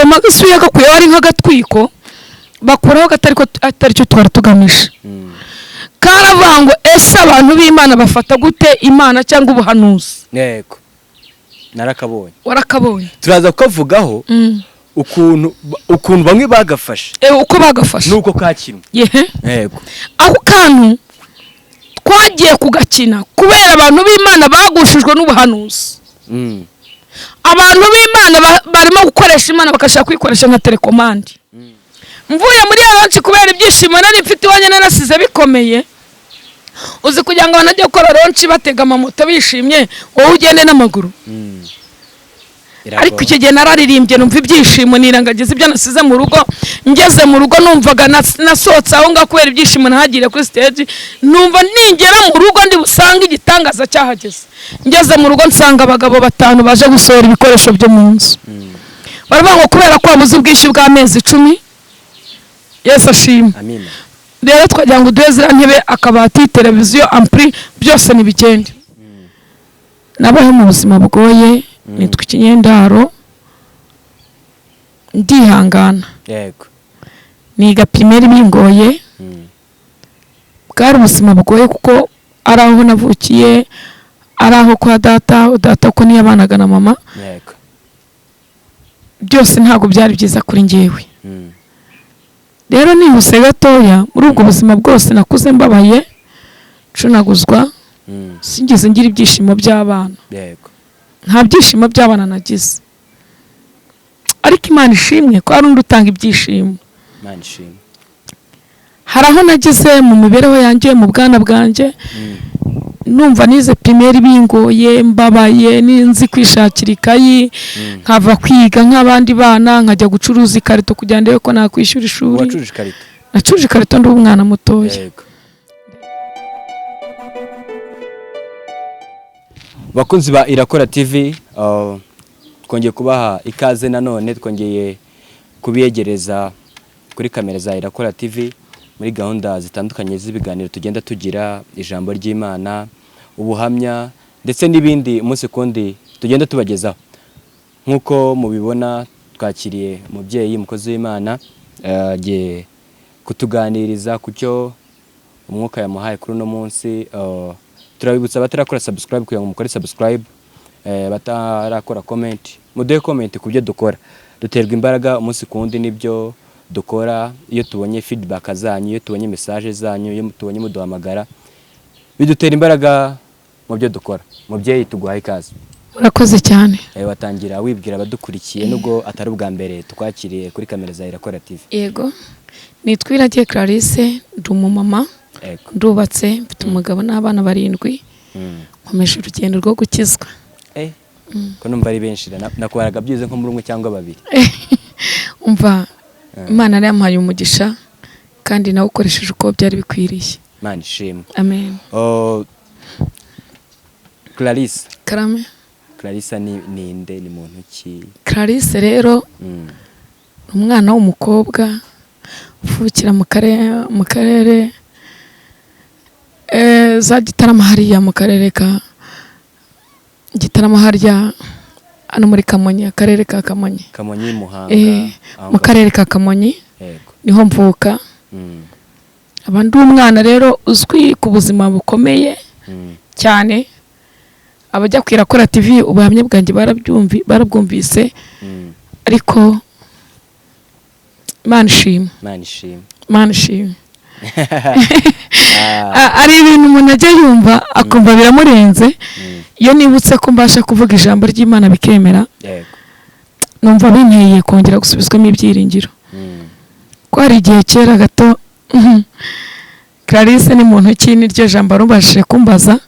Ngoma gasuye yagakuyeho ari nk'agatwiko, bakuraho katari ko atari cyo twari tugamije. Karavuga ngo: "Ese abantu b'Imana bafata gute Imana cyangwa ubuhanuzi?" Yego, narakabonye. Warakabonye? Turaza kukavugaho ukuntu bamwe bagafashe Uko bagafashe nuko kakinwe. Yehe. Yego. Ako kantu twagiye kugakina kubera abantu b'Imana bagushijwe n'ubuhanuzi. Abantu b'Imana barimo gukoresha Imana, bagashaka kuyikoresha nka télécommande. Mvuye muri iyo launch, kubera ibyishimo nari mfite iwanjye narasize bikomeye, uzi kugira ngo abantu bajye gukora launch batega amamoto bishimye, wowe ugende n'amaguru. Ariko icyo gihe nararirimbye, numva ibyishimo, nirengagiza ibyo nasize mu rugo. Ngeze mu rugo numvaga nasohotse aho ngaho kubera ibyishimo nahagiriye kuri stage, numva ningera mu rugo ndi busange igitangaza cyahageze. Ngeze mu rugo nsanga abagabo batanu baje gusohora ibikoresho byo mu nzu. Baravuga ngo kubera ko wabuze ubwishyu bw'amezi 10, Yesu ashimwe, Amina. rero twagira ngo uduhe ziriya ntebe, akabati, televiziyo, ampli, byose ntibigende. Nabaho mu buzima bugoye, nitwa ikinyendaro, ndihangana. Niga primaire bingoye. Bwari ubuzima bugoye kuko ari aho navukiye, ari aho kwa data, data ko ntiyabanaga na mama. Byose ntabwo byari byiza kuri njyewe. Rero nihuse gatoya, muri ubwo buzima bwose nakuze mbabaye, ncunaguzwa, sinigeze ngira ibyishimo by'abana. Nta byishimo by'abana nagize, ariko Imana ishimwe ko hari undi utanga ibyishimo. Imana ishimwe. Hari aho nageze mu mibereho yanjye, mu bwana bwanjye, numva nize primaire bingoye, mbabaye, ninzi kwishakira ikayi, nkava kwiga nk'abandi bana, nkajya gucuruza ikarito kugira ngo ndebe ko nakwishyura ishuri. Wacuruje ikarito? Nacuruje ikarito ndi umwana mutoya. Bakunzi ba Irakora TV, twongeye kubaha ikaze nanone, twongeye kubiyegereza kuri kamera za Irakora TV muri gahunda zitandukanye z'ibiganiro tugenda tugira, ijambo ry'Imana, ubuhamya ndetse n'ibindi umunsi kundi tugenda tubagezaho. Nk'uko mubibona, twakiriye umubyeyi, umukozi w'Imana, agiye kutuganiriza ku cyo umwuka yamuhaye kuri uno munsi. Turabibutsa abatarakora subscribe kugira ngo mukore subscribe, batarakora comment muduhe comment ku byo dukora. Duterwa imbaraga umunsi ku wundi n'ibyo dukora. Iyo tubonye feedback zanyu, iyo tubonye message zanyu, iyo tubonye muduhamagara, bidutera imbaraga mu byo dukora. Mubyeyi, tuguhaye ikaze. Murakoze cyane. Watangira wibwira abadukurikiye, nubwo atari ubwa mbere tukwakiriye kuri kamera za Irakora TV. Yego, nitwa Iragiye Clarisse, ndi umumama, ndubatse, mfite umugabo n'abana barindwi. Nkomeje urugendo rwo gukizwa. Ko numva ari benshi, nakubaraga byize nko muri umwe cyangwa babiri. Umva, Imana yari yamuhaye umugisha kandi nawe ukoresheje uko byari bikwiriye. Imana ishimwe. Amen. Oh, Clarisse. Karame. Clarisse ni ninde, ni muntu ki? Clarisse rero ni umwana w'umukobwa uvukira mu karere za Gitarama, hariya mu karere ka Gitarama, harya hano muri Kamonyi, akarere ka Kamonyi. Kamonyi, Muhanga? Mu Aho ngaho. karere ka Kamonyi niho mvuka. Aba ndi umwana rero uzwi ku buzima bukomeye cyane. Abajya ku Irakora TV ubuhamya bwanjye barabwumvise. Ariko Imana ishimwe. Imana ishimwe. Imana ishimwe. Ari ibintu umuntu ajya yumva akumva biramurenze. Iyo nibutse ko mbasha kuvuga ijambo ry'Imana bikemera, numva binteye kongera gusubizwamo ibyiringiro, ko hari igihe kera gato. Clarisse ni muntu ki? Niryo jambo warubashije kumbaza.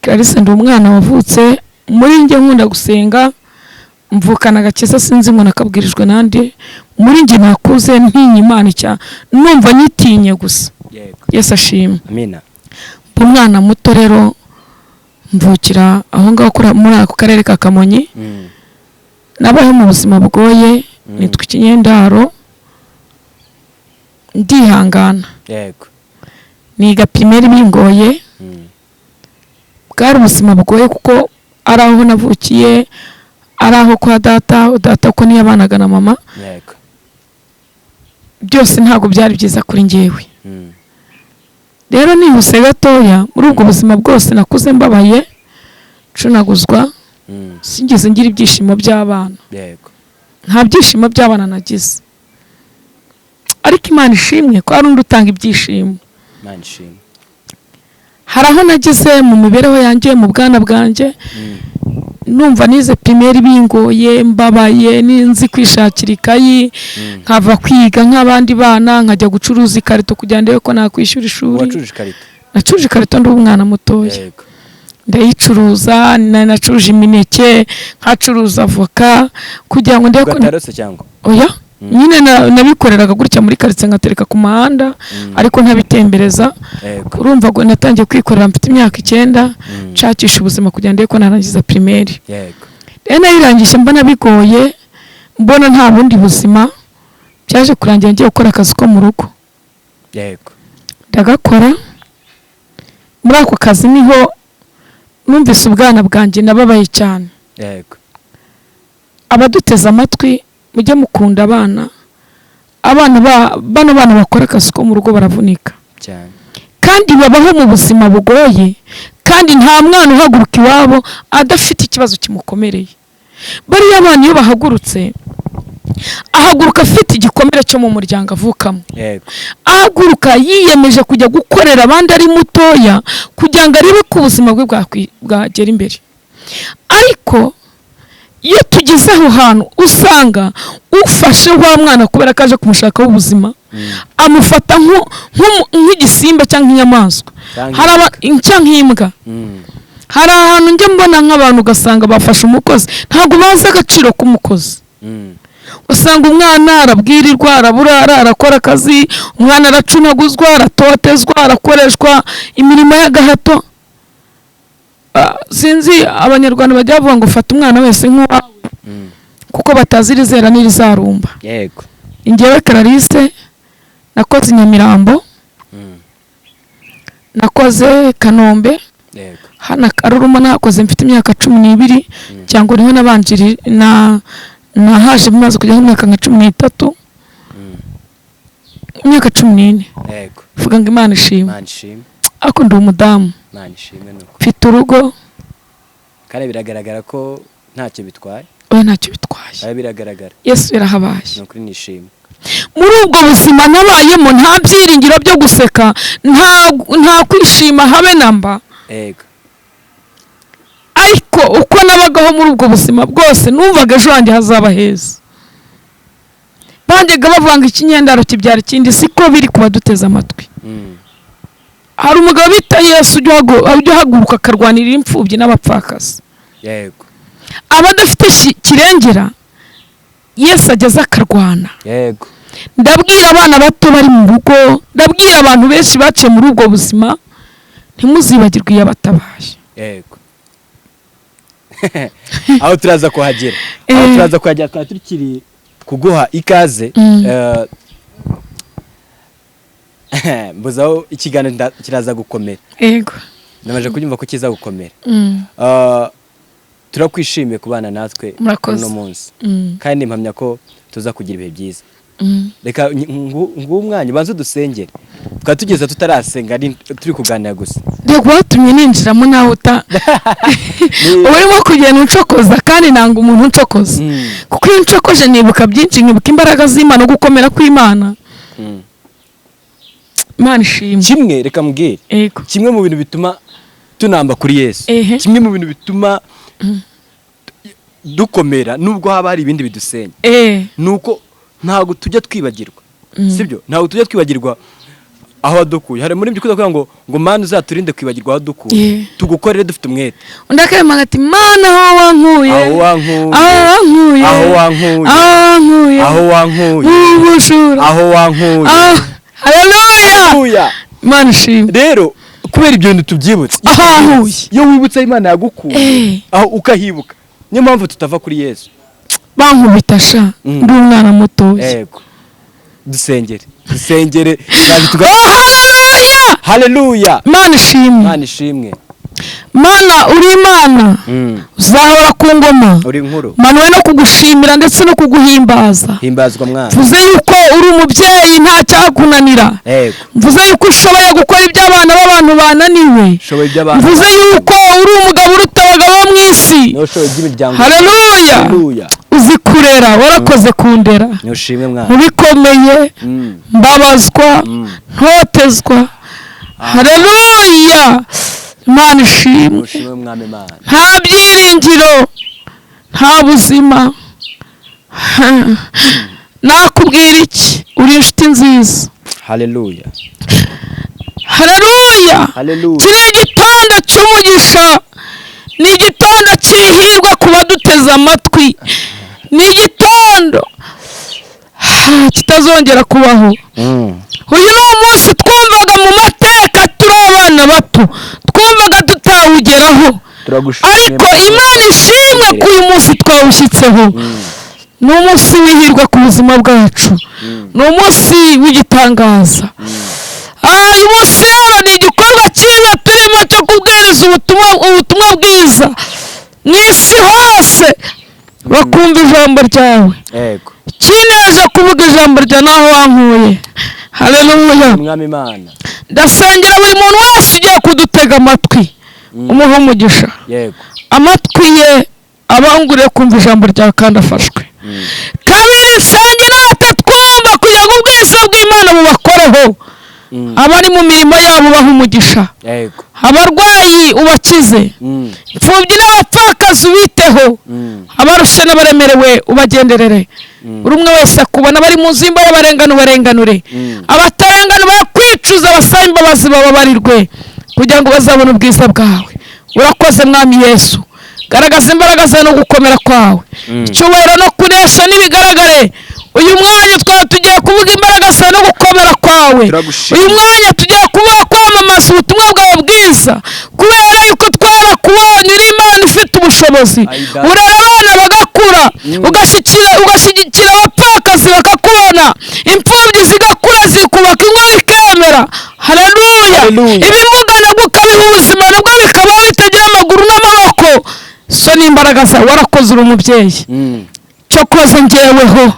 Clarisse, ndi umwana wavutse muri njye nkunda gusenga, mvukana agakiza, sinzi ngo nakabwirijwe nande. Muri njye nakuze ntinya Imana icya numva nyitinye gusa. Yesu ashimwe. Amina. Mba umwana muto rero, mvukira aho ngaho muri ako karere ka Kamonyi. Nabaho mu buzima bugoye, nitwa ikinyendaro, ndihangana. Niga primaire bingoye. Bwari ubuzima bugoye kuko ari aho navukiye, Ari aho kwa data, data ko ntiyabanaga na mama. Byose ntabwo byari byiza kuri njyewe. Rero nihuse gatoya, muri ubwo buzima bwose nakuze mbabaye, ncunaguzwa, sinigeze ngira ibyishimo by'abana. Nta byishimo by'abana nagize, ariko Imana ishimwe ko hari undi utanga ibyishimo. Imana ishimwe. Hari aho nageze mu mibereho yanjye, mu bwana bwanjye, numva nize primaire bingoye, mbabaye, ninzi kwishakira ikayi, nkava kwiga nk'abandi bana, nkajya gucuruza ikarito kugira ngo ndebe ko nakwishyura ishuri. Wacuruje ikarito? Nacuruje ikarito ndi umwana mutoya. Ndayicuruza, nacuruje imineke, nkacuruza avoka kugira ngo ndebe ko Gatarose cyangwa? Oya, nyine nabikoreraga gutya muri karitsiye, nkatereka ku muhanda, ariko ntabitembereza. Urumva ngo natangiye kwikorera mfite imyaka 9, nshakisha ubuzima kugira ngo ndebe ko narangiza primaire. Rero nayirangije mbona bigoye, mbona nta bundi buzima. Byaje kurangira ngiye gukora akazi ko mu rugo. Ndagakora. Muri ako kazi niho numvise ubwana bwanjye nababaye cyane. Abaduteze amatwi, mujye mukunda abana. Abana bano bana bakora akazi ko mu rugo baravunika cyane, kandi babaho mu buzima bugoye, kandi nta mwana uhaguruka iwabo adafite ikibazo kimukomereye. Bariya bana iyo bahagurutse, ahaguruka afite igikomere cyo mu muryango avukamo. Ahaguruka yiyemeje kujya gukorera abandi ari mutoya kugira ngo arebe ko ubuzima bwe bwagera imbere. Ariko iyo tugeze aho hantu, usanga ufashe wa mwana kubera ko aje kumushakaho ubuzima, amufata nk'igisimba cyangwa nk'inyamaswa. Cyangwa Hari cyangwa nk'imbwa. Hari ahantu njya mbona nk'abantu, ugasanga bafashe umukozi, ntabwo bazi agaciro k'umukozi. Usanga umwana arabwirirwa, araburara, arakora akazi, umwana aracunaguzwa, aratotezwa, arakoreshwa imirimo y'agahato. Sinzi, Abanyarwanda bajya bavuga ngo fata umwana wese nk'uwawe, kuko batazi irizera n'irizarumba. Njyewe Clarisse nakoze i Nyamirambo, nakoze Kanombe, hano Karuruma nakoze mfite imyaka 12, cyangwa niho nabanjiri na nahaje maze kujya imyaka nka 13, imyaka 14. Vuga ngo Imana ishimwe. Imana ishimwe. Ariko ndi umudamu. Imana ishimwe nuko. Mfite urugo. Kandi biragaragara ko ntacyo bitwaye. Oya, ntacyo bitwaye. Kandi biragaragara. Yesu yarahabaye. Ni ukuri nishimwe. Muri ubwo buzima nabayemo, nta byiringiro byo guseka, nta kwishima habe na mba. Ariko uko nabagaho muri ubwo buzima bwose, numvaga ejo hanjye hazaba heza. Bajyaga bavuga ngo ikinyendaro kibyara ikindi, siko biri ku baduteze amatwi. Hari umugabo bita Yesu ujya uhaguruka akarwanirira imfubyi n'abapfakazi, abadafite kirengera. Yesu ageze akarwana. Ndabwira abana bato bari mu rugo, ndabwira abantu benshi baciye muri ubwo buzima, ntimuzibagirwe iyo abatabaye. Yego, aho turaza kuhagera, aho turaza kuhagera. Twari tukiri kuguha ikaze. Mbuze aho ikiganiro kiraza gukomera. Namaze kubyumva ko kiza gukomera. Turakwishimiye kubana natwe Murakoze. uno munsi, kandi mpamya ko tuza kugira ibihe byiza. Reka nguhe umwanya ubanze udusengere. Twari tugeze tutarasenga, turi kuganira gusa. Reka, watumye ninjiramo nawe uta uba urimo kugenda uncokoza, kandi nanga umuntu uncokoza, kuko iyo uncokoje nibuka byinshi, nkibuka imbaraga z'Imana, gukomera kw'Imana. Imana ishimwe. Kimwe, reka mbwire, kimwe mu bintu bituma tunamba kuri Yesu, kimwe mu bintu bituma dukomera nubwo haba hari ibindi bidusenya, ni uko ntabwo tujya twibagirwa, sibyo? Ntabwo tujya twibagirwa aho wadukuye. Hari muri ibyo kuvuga ngo Mana uzaturinde kwibagirwa aho wadukuye, tugukorere dufite umwete. Undi akarema ati: "Mana, aho wankuye, Aho wankuye, aho wankuye, aho wankuye, aho wankuye, aho wankuye, mu bujura, aho wankuye." Haleluya. Haleluya. Imana ishimwe. Rero kubera ibyo bintu tubyibutse, Aho wankuye. iyo wibutse aho Imana yagukuye, aho ukahibuka, niyo mpamvu tutava kuri Yesu. Bankubita sha, ndi umwana mutoya. Yego, dusengere, dusengere. Naje Oh, haleluya. Haleluya. Imana ishimwe. Imana ishimwe. Mana, uri Imana, uzahora ku ngoma. Uri inkuru. Manuwe no kugushimira ndetse no kuguhimbaza. Himbazwa, mwana. Mvuze yuko uri umubyeyi, nta cyakunanira. Mvuze yuko ushoboye gukora ibyo abana b'abantu bananiwe. Ushoboye iby'abantu. Mvuze yuko uri umugabo uruta abagabo bo mu isi. Niwe ushoboye iby'imiryango. Haleluya. Haleluya. Uzi kurera, warakoze kundera Niushimwe, mwana. mu bikomeye, mbabazwa, ntotezwa. Haleluya, Imana ishimwe. Niushimwe, mwami Imana. Nta byiringiro, nta buzima, nakubwira iki? Uri inshuti nziza. Haleluya. Haleluya. Haleluya. Iki ni igitondo cy'umugisha, ni igitondo cy'ihirwe ku baduteze amatwi, ni igitondo kitazongera kubaho. Uyu ni umunsi twumvaga mu mateka turi abana bato, twumvaga tutawugeraho. Turagushimiye. Ariko Imana ishimwe ko uyu munsi twawushyitseho. Ni umunsi w'ihirwe ku buzima bwacu, ni umunsi w'igitangaza. Uyu munsi rero ni igikorwa cyiza turimo cyo kubwiriza ubutumwa bwiza mu isi hose, bakumva ijambo ryawe. Kineje kuvuga ijambo ryawe naho wankuye. Haleluya. Mwami Imana. Ndasengera buri muntu wese ugiye kudutega amatwi, umuhe umugisha. Amatwi ye abanguriye kumva ijambo ryawe kandi afashwe. Kabiri, nsengera batatwumva kugira ngo ubwiza bw'Imana bubakoreho. Abari mu mirimo yabo ubahe umugisha. Abarwayi ubakize. Imfubyi n'abapfakazi ubiteho. Abarushye n'abaremerewe ubagenderere. Buri umwe wese akubona, bari mu nzu y'imbohe barengana ubarenganure. Abatarengana bakwicuza basaba imbabazi bababarirwe kugira ngo bazabone ubwiza bwawe. Urakoze, Mwami Yesu. Garagaza imbaraga zawe no gukomera kwawe. Icyubahiro no kunesha n'ibigaragare. Uyu mwanya twaba tugiye kuvuga imbaraga zawe no gukomera kwawe. Turagushimira. Uyu mwanya tugiye kuvuga, kwamamaza ubutumwa bwawe bwiza, kubera yuko twarakubonye, uri Imana ifite ubushobozi. Aida. Urera abana bagakura, ugashyigikira abapfakazi bakakubona, imfubyi zigakura zikubaka ingo bikemera. Haleluya. Haleluya. Ibimuga nabwo ukabiha ubuzima, nabwo bikabaho bitagira amaguru n'amaboko. So n'imbaraga zawe, warakoze, uri umubyeyi. Cyokoze ngeweho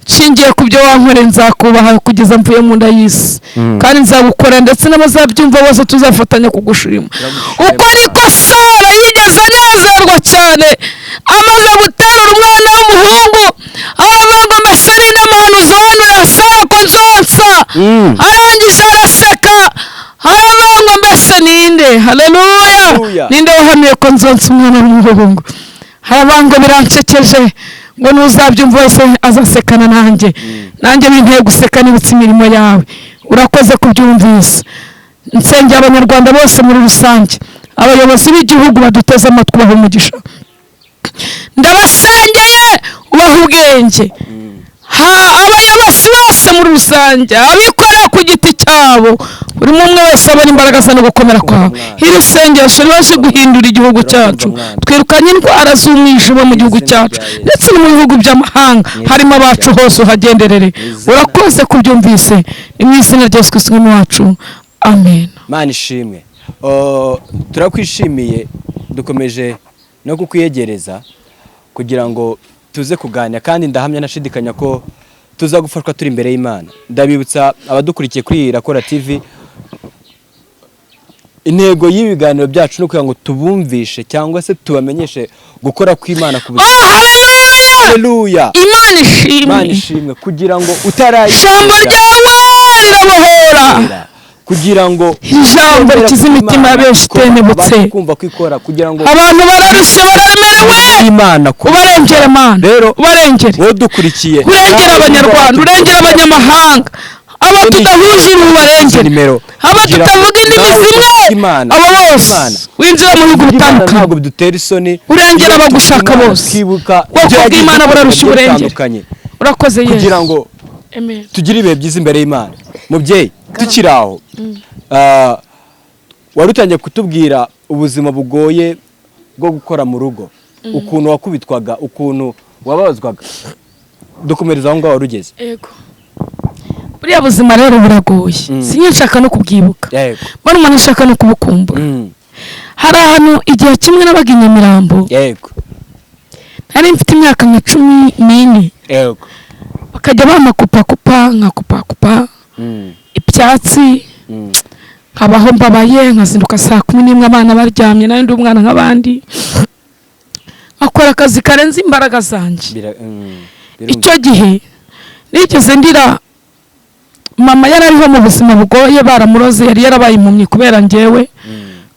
nshingiye ku byo wankoreye, nzakubaha kugeza mvuye mu nda y'isi, kandi nzagukora ndetse n'abazabyumva bose tuzafatanya kugushima. Turagushima. Uko niko Sara yigeze anezerwa cyane amaze guterura umwana w'umuhungu, aravuga ngo: "Mbese ni n'umuhanuzi wahanuriye Sara ko nzonsa?" Arangije araseka, aravuga ngo: "Mbese ninde?" Haleluya. Haleluya. Ninde wahanuye ko nzonsa umwana w'umuhungu? Haravuga ngo: "Biransekeje," ngo nuzabyumva wese azasekana nanjye. Nanjye binteye guseka nibutse imirimo yawe. Urakoze kubyumvise. Nsengera Abanyarwanda bose muri rusange, abayobozi b'igihugu baduteze amatwi, baha umugisha. Ndabasengeye, ubaha ubwenge. Ha, abayobozi bose muri rusange, abikorera ku giti cyabo, buri umwe wese abona imbaraga ze no gukomera kwawe. Iri sengesho ribashe guhindura igihugu cyacu. Twirukanye indwara z'umwijima mu gihugu cyacu ndetse no mu bihugu by'amahanga harimo abacu, hose uhagenderere. Urakoze kubyumvise. Ni mu izina rya Yesu Kristo Umwami wacu, amen. Mana ishimwe. Turakwishimiye, dukomeje no kukwiyegereza kugira ngo tuze kuganira, kandi ndahamya nashidikanya ko tuza gufashwa turi imbere y'Imana. Ndabibutsa abadukurikiye kuri Irakora TV, intego y'ibiganiro byacu ni ukugira ngo tubumvishe cyangwa se tubamenyeshe gukora kw'Imana ku buzima. Oh, haleluya. Haleluya. Imana ishimwe. Imana ishimwe, kugira ngo utarayi Ijambo ryawe rirabohora. Kugira ngo Ijambo rikiza imitima ya benshi itenebutse. Kumva kwikora kugira ngo Abantu bararushye, bararemerewe. Imana Ubarengere, Mana. Rero Ubarengere. wowe dukurikiye, Urengere Abanyarwanda, urengere abanyamahanga, abo tudahuje ubu ubarengere, nimero abo kugira ngo tutavuga indimi nawe zimwe, Imana, abo bose Imana. winjira mu bihugu Imana bitandukanye. ntabwo bidutera isoni. Urengere Iyo abagushaka Imana bose. twibuka Ubwoko ibyo yagize bw'Imana burarushya, bigiye uburengere. bitandukanye, Urakoze, Yesu. kugira ngo Amen. tugire ibihe byiza imbere y'Imana. Mubyeyi, tukiri aho, wari utangiye kutubwira ubuzima bugoye bwo gukora mu rugo, ukuntu wakubitwaga, ukuntu wababazwaga. Dukomereza aho ngaho wari ugeze. Yego, buriya buzima rero buragoye, sinye nshaka no kubwibuka. Mbona umuntu ashaka no kubukumbura. Hari ahantu igihe kimwe nabaga i Nyamirambo. Nari mfite imyaka nka 14. Bakajya bamakupakupa, nkakupakupa ibyatsi, nkabaho mbabaye, nkazinduka saa 11 abana baryamye, nari ndi umwana nk'abandi, nkakora akazi karenze imbaraga zanjye. Icyo gihe nigeze ndira. Mama yari ariho mu buzima bugoye, baramuroze, yari yarabaye impumyi kubera njyewe,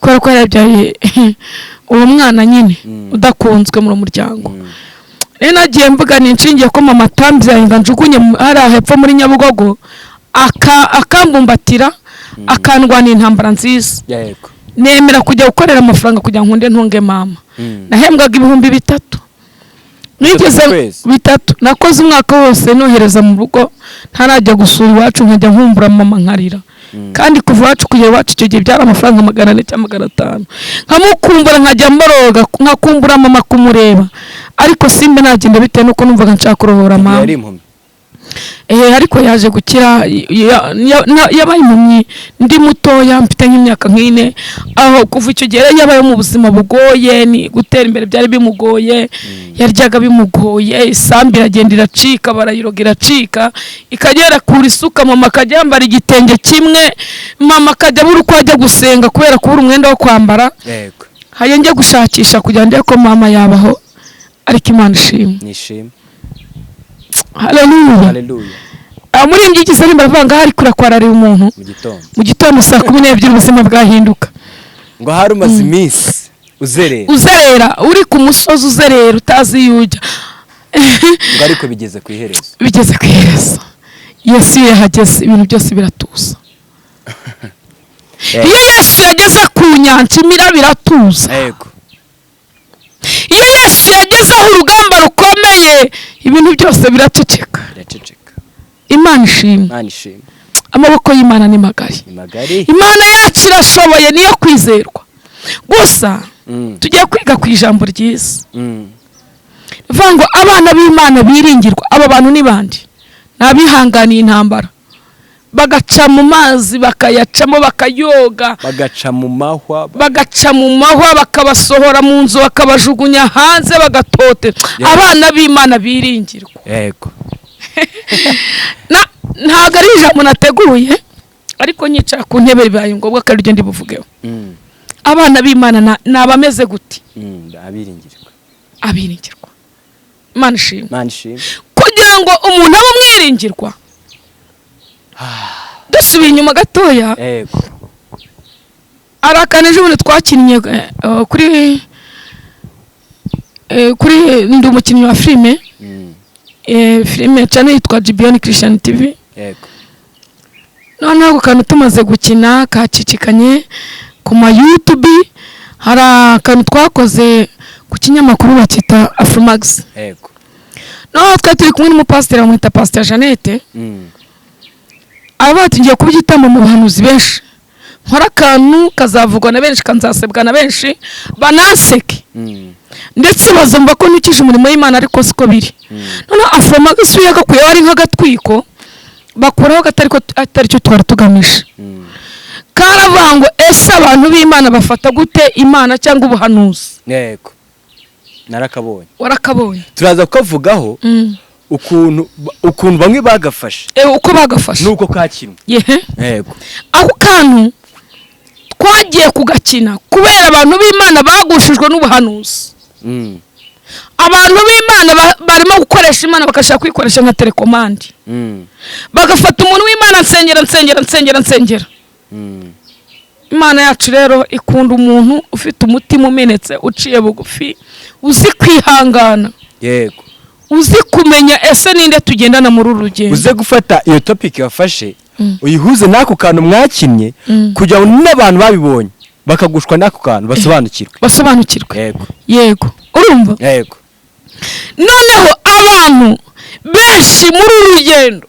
kubera ko yabyaye uwo mwana nyine udakunzwe mu muryango. Rero nagiye mvuga ni nshingiye ko mama atambyaye ngo anjugunye hariya hepfo muri Nyabugogo, akambumbatira, akandwana intambara nziza. Nemera kujya gukorera amafaranga kugira ngo nkunde ntunge mama. Nahembwaga 3000 nigeze ku kwezi? 3000. Nakoze umwaka wose nohereza mu rugo, ntarajya gusura iwacu, nkajya nkumbura mama nkarira. Kandi kuva iwacu kugera iwacu icyo gihe byari amafaranga 400 cyangwa 500. Nkamukumbura, nkajya mboroga, nkakumbura mama kumureba, ariko simbe nagenda bitewe n'uko numvaga nshaka kurohora mama. Yari impumyi? Ariko yaje gukira. Yabaye impumyi ndi mutoya, mfite nk'imyaka nk'ine aho. Kuva icyo gihe rero yabaye mu buzima bugoye, ni gutera imbere byari bimugoye, yaryaga bimugoye. Isambu iragenda iracika, barayiroga iracika, ikajya yarakura isuka. Mama akajya yambara igitenge kimwe, mama akajya abura uko ajya gusenga kubera kubura umwenda wo kwambara. Hajya njya gushakisha kugira ngo ndebe ko mama yabaho, ariko Imana ishimwe. Nishimwe. Haleluya. Haleluya. Umuririmbyi yigeze aririmba aravuga ngo ahari kurakwararira umuntu mu gitondo, mu gitondo saa 12 ubuzima bwahinduka. Ngo hari umaze iminsi uzerera, uzerera uri ku musozi, uzerera utazi iyo ujya, ngo ariko bigeze ku iherezo. Bigeze ku iherezo. Yesu iyo yahageze ibintu byose biratuza. Iyo Yesu yageze ku nyanja, imiraba iratuza. Iyo Yesu yageze aho urugamba rukomeye, ibintu byose biraceceka. Biraceceka. Imana ishimwe. Imana ishimwe. Amaboko y'Imana ni magari. Ni magari. Imana yacu irashoboye, niyo kwizerwa gusa. Tugiye kwiga ku ijambo ryiza rivuga ngo abana b'Imana biringirwa. Aba bantu ni bande? Ni abihanganiye intambara, bagaca mu mazi, bakayacamo, bakayoga, bagaca mu mahwa, bagaca mu mahwa, bakabasohora mu nzu, bakabajugunya hanze, bagatotera. Abana b'Imana biringirwa. Ntabwo ari ijambo nateguye, ariko nyicara ku ntebe bibaye ngombwa ko ariryo ndibuvugeho. Abana b'Imana ni abameze gute? Abiringirwa. Abiringirwa. Imana ishimwe. Imana ishimwe. Kugira ngo umuntu abe umwiringirwa, dusubiye inyuma gatoya, arakana ejo bundi twakinnye kuri ndi umukinnyi wa filime, filime channel yitwa Gibeon Christian TV. Noneho ako kantu tumaze gukina kacicikanye ku ma YouTube. Hari akantu twakoze ku kinyamakuru bakita Afrimax. Noneho twari turi kumwe n'umupasiteri bamwita Pasiteri Jeannette. Aba tugiye kuba igitambo mu bahanuzi benshi, nkora akantu kazavugwa na benshi, kanzasebwa na benshi, banaseke, ndetse bazumva ko ntukije umurimo w'Imana, ariko siko biri. Noneho Afrimax iyo yagakuyeho ari nk'agatwiko bakuraho katari ko atari cyo twari tugamije. Karavuga ngo ese abantu b'Imana bafata gute Imana cyangwa ubuhanuzi? Yego, narakabonye. Warakabonye? Turaza kukavugaho, ukuntu bamwe bagafashe Uko bagafashe nuko kakinwe. Yehe. Ako kantu twagiye kugakina kubera abantu b'Imana bagushijwe n'ubuhanuzi. Abantu b'Imana barimo gukoresha Imana, bagashaka kuyikoresha nka telekomande, bagafata umuntu w'Imana: nsengera, nsengera, nsengera, nsengera. Imana yacu rero ikunda umuntu ufite umutima umenetse, uciye bugufi, uzi kwihangana, uzi kumenya ese ninde tugendana muri uru rugendo. Uze gufata iyo topic wafashe, uyihuze n'ako kantu mwakinnye, kugira ngo n'abantu babibonye bakagushwa n'ako kantu basobanukirwe. Basobanukirwe. Yego, urumva? Yego. Noneho abantu benshi muri uru rugendo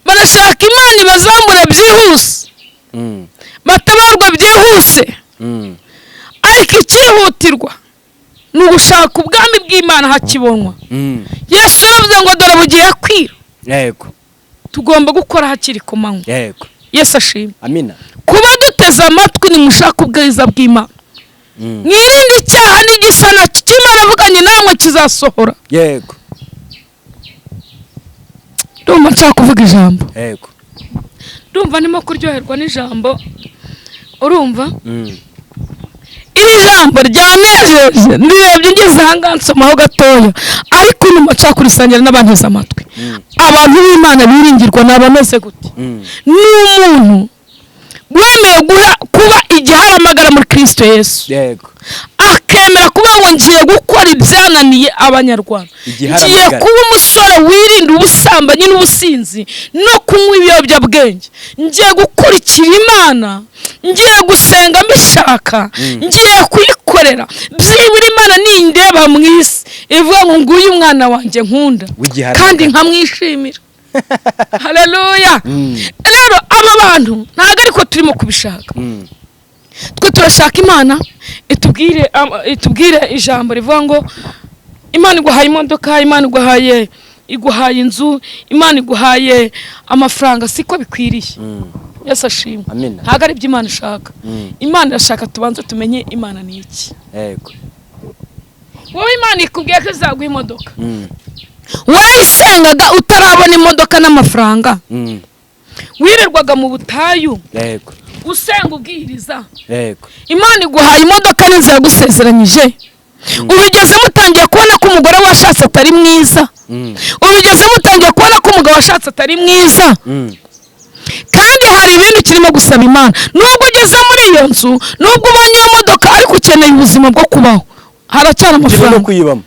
barashaka Imana ibazamure byihuse, batabarwa byihuse, ariko icyihutirwa ni ugushaka ubwami bw'Imana hakibonwa. Yesu yaravuze ngo dore bugiye kwira, tugomba gukora hakiri ku manywa. Yesu ashimwe. Amina. Kuba duteze amatwi, nimushaka ubwiza bw'Imana. Mwirinde icyaha n'igisa nacyo. Icyo Imana avuganye namwe kizasohora. Ndumva nshaka kuvuga ijambo. Ndumva ndimo kuryoherwa n'ijambo, urumva? Iri jambo ryanejeje, ndirebye ngeze ahangaha nsomaho gatoya, ariko nyuma nshaka kurisangira n'abanteze amatwi. Abantu b'Imana biringirwa ni abameze gute? Ni umuntu wemeye kuba igiharamagara muri Kirisito Yesu, akemera kuba ngo ngiye gukora ibyananiye Abanyarwanda, Igiharamagara. ngiye kuba umusore wirinda ubusambanyi n'ubusinzi no kunywa ibiyobyabwenge, ngiye gukurikira Imana, ngiye gusenga mbishaka, ngiye kuyikorera, byibura Imana nindeba mu isi ivuga ngo nguyu umwana wanjye nkunda W'igiharamagara. kandi nkamwishimira. Haleluya! Rero aba bantu ntabwo ariko turimo kubishaka. Twe turashaka Imana itubwire ijambo rivuga ngo Imana iguhaye imodoka, Imana iguhaye inzu, Imana iguhaye amafaranga. Siko bikwiriye. Yesu ashimwe. Amina. Ntabwo ari ibyo Imana ishaka. Imana irashaka tubanze tumenye Imana ni iki. Wowe Imana ikubwiye ko izaguha imodoka, warayisengaga utarabona imodoka n'amafaranga? Wirirwaga mu butayu usenga, ubwiriza. Imana iguhaye imodoka n'inzu yagusezeranyije, ubigezemo utangiye kubona ko umugore washatse atari mwiza. Ubigezemo utangiye kubona ko umugabo washatse atari mwiza. Kandi hari ibindi ukirimo gusaba Imana. Nubwo ugeze muri iyo nzu, nubwo ubonye iyo modoka, ariko ukeneye ubuzima bwo kubaho, haracyari Ukeneye no amafaranga. kuyibamo.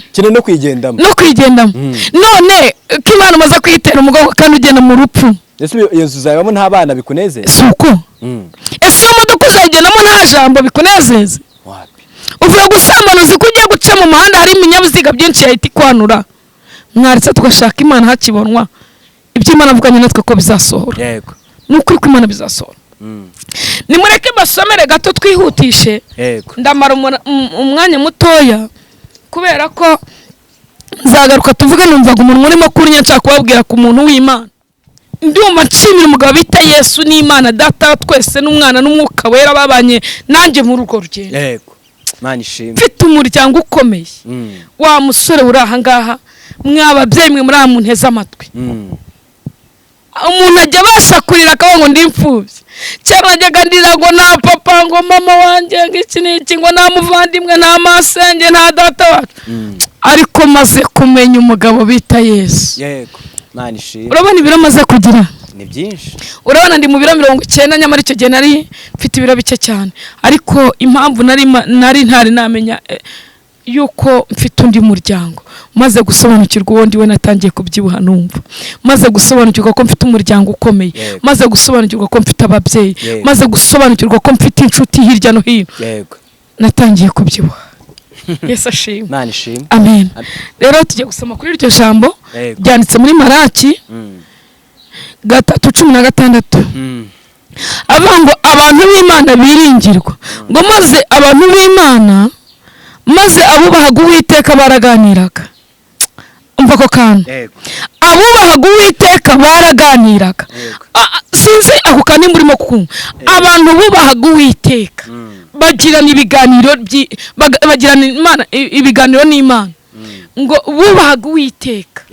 Ukeneye no kuyigendamo. No kuyigendamo. None ko Imana umaze kuyitera umugongo kandi ugenda mu rupfu? Ese iyo nzu uzayibamo nta bana bikunezeza? Si uko? Ese iyo modoka uzayigendamo nta jambo bikunezeze? Wapi. Uvuye gusambana, uzi ko ugiye guca mu muhanda hari ibinyabiziga byinshi yahita ikwanura. Mwaretse tugashaka Imana hakibonwa, ibyo Imana avuganye natwe ko bizasohora. Ni ukuri ko Imana bizasohora. Nimureke basomere gato, twihutishe. Ndamara umwanya mutoya kubera ko nzagaruka tuvuge. Numvaga umuntu urimo kurinya, nshaka kubabwira ku muntu w'Imana. Ndumva nshimira umugabo bita Yesu n'Imana Data wa twese n'Umwana n'Umwuka Wera babanye nanjye muri urwo rugendo. Yego, Imana ishimwe. Mfite umuryango ukomeye. Wa musore uri aha ngaha, mwa babyeyi mwe muri aha munteze amatwi, umuntu ajya abasha kurira akavuga ngo ndi imfubyi. Kera najyaga ndira ngo nta papa, ngo mama wanjye, ngo iki n'iki, ngo nta muvandimwe, nta masenge, nta data wacu. Ariko maze kumenya umugabo bita Yesu, Yego, Imana ishimwe. urabona ibiro maze kugira? Ni byinshi. Urabona ndi mu biro 90, nyamara icyo gihe nari mfite ibiro bike cyane. Ariko impamvu nari ntari namenya yuko mfite undi muryango, maze gusobanukirwa uwo ndiwe natangiye kubyibuha. Numva maze gusobanukirwa ko mfite umuryango ukomeye, maze gusobanukirwa ko mfite ababyeyi, maze gusobanukirwa ko mfite inshuti hirya no hino, natangiye kubyibuha. Yesu ashimwe. Imana ishimwe. Amen. Rero tugiye gusoma kuri iryo jambo ryanditse muri Maraki 3:16. Avuga ngo abantu b'Imana biringirwa, ngo maze abantu b'Imana, maze abubahaga Uwiteka baraganiraga. Umva ako kantu. Abubahaga Uwiteka baraganiraga. Sinzi ako kantu nimba urimo kumva. Abantu bubahaga Uwiteka bagirana ibiganiro bagirana Imana ibiganiro n'Imana, ngo bubahaga Uwiteka.